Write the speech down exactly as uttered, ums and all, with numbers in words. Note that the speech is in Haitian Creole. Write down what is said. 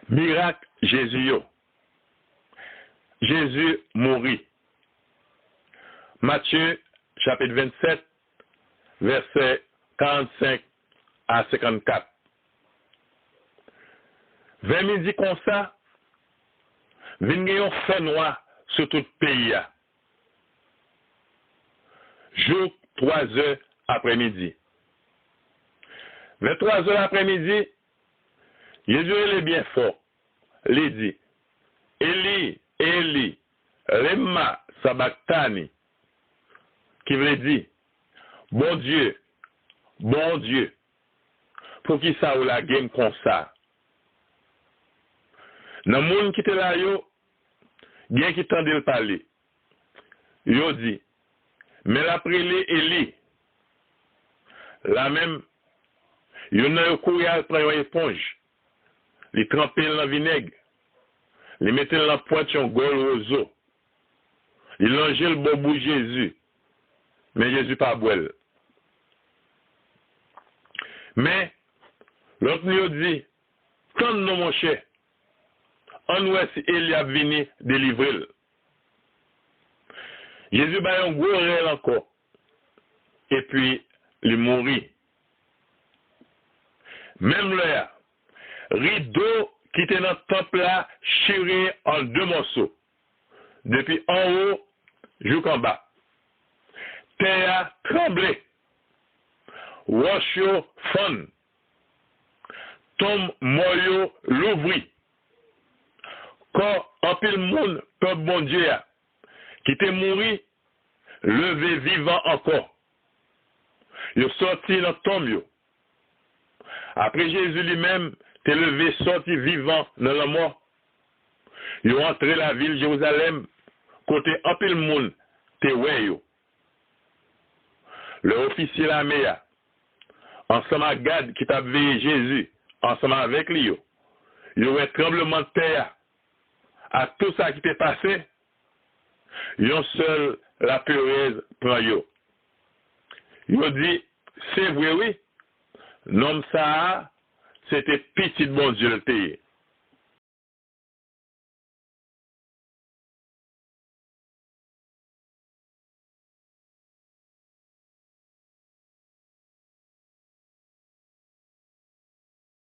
Mirak Jezi yo. Jezi mouri. Matye, chapit vennsèt, vèsè karannsenk a senkannkat. Vè midi konsa, vin gen yon fènwa sou tout peyi a. Jouk twazè aprèmidi. Vè twazè aprèmidi, Jezi rele byen fò. Li di, "Eli, Eli, lema sabaktani?" Ki vle di, "Bondye, Bondye, poukisa ou lage m konsa?" Nan moun ki te la yo, gen ki tande l pale. Yo di, "Men l ap rele Eli." Lamenm, youn nan yo kouri al pran yon eponj. Li tranpe l nan vinèg. Li mete l nan pwent yon gòl wozo. Li lonje l bò bouch Jezi. Men Jezi pa bwè l. Men, lòt li yo di, "Tann non, monchè. Ann wè si Eli ap vini delivre l." Jezi bay yon gwo rèl ankò, epi li mouri. Menm lè a, rido ki te nan tanp la chire an de mòso, depi anwo jouk anba. Tè a tranble, wòch yo fann, tonm mò yo louvri. Kò anpil moun pèp Bondye a, ki te mouri, leve vivan ankò. Yo sòti nan tonm yo. Apre Jezi li menm te leve sòti vivan nan lanmò, yo antre lavil Jerizalèm, kote anpil moun te wè yo. Lè ofisye lame a, ansanm ak gad ki t ap veye Jezi ansanm avèk li yo, yo wè tranblemanntè a ak tou sa ki te pase, yon sèl laperèz pran yo. Yo di, "Se vre wi, nonm sa a, se te Pitit Bondye l te ye."